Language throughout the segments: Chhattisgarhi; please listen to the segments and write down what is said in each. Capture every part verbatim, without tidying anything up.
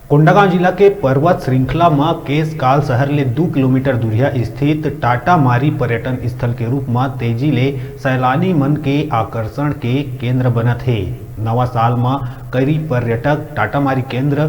कोंडागांव जिला के पर्वत श्रृंखला म केसकाल शहर ले दू किलोमीटर दूरिहा स्थित टाटामारी पर्यटन स्थल के रूप म तेजी ले सैलानी मन के आकर्षण के केंद्र बनत हे। नवा साल म कई पर्यटक टाटामारी केंद्र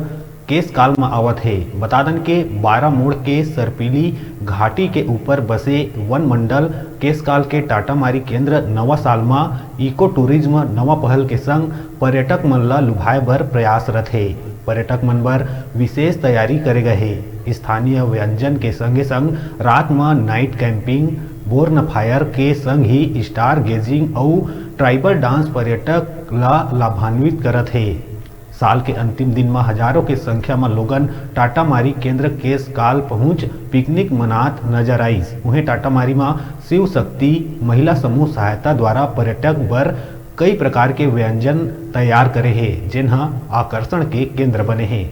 केसकाल म आवत हे। बता दन के बारा मोड़ के सरपीली घाटी के ऊपर बसे वन मंडल केसकाल के टाटामारी केंद्र नवा साल म इको टूरिज्म नवा पहल के संग पर्यटक मन ल लुभाए बर प्रयासरत हे। पर्यटक मन बर विशेष तैयारी करे गए हे। स्थानीय व्यंजन के संगे संग रात म नाइट कैंपिंग, बोर्न फायर के संग ही स्टार गेजिंग अउ ट्राइबल डांस पर्यटक ला लाभान्वित करत हे। साल के अंतिम दिन म हजारों के संख्या म लोगन टाटामारी केंद्र केसकाल पहुंच पिकनिक मनात नजर आइस। उहें टाटामारी म शिव शक्ति महिला समूह सहायता द्वारा पर्यटक बर कई प्रकार के व्यंजन तैयार करे हे, जेन ह आकर्षण के केंद्र बने हे।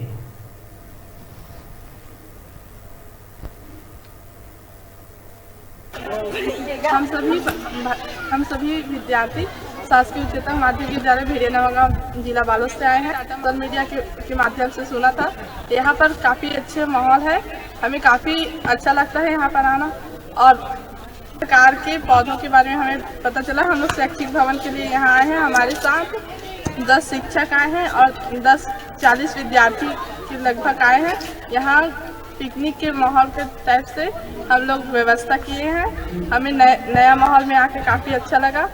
हम सभी ब-, हम सभी विद्यार्थी शासकीय उच्चतर माध्यमिक विद्यालय भेड़िया नवागांव, जिला बालोद से आए हैं। टाटा सोशल मीडिया के, के माध्यम से सुना था। यहाँ पर काफ़ी अच्छे माहौल है, हमें काफ़ी अच्छा लगता है यहाँ पर आना। और प्रकार के पौधों के बारे में हमें पता चला। हम लोग शैक्षिक भ्रमण के लिए यहाँ आए हैं। हमारे साथ दस शिक्षक आए हैं और दस, चालीस विद्यार्थी के लगभग आए हैं। यहाँ पिकनिक के माहौल के टाइप से हम लोग व्यवस्था किए हैं। हमें नय-, नया माहौल में आके काफ़ी अच्छा लगा।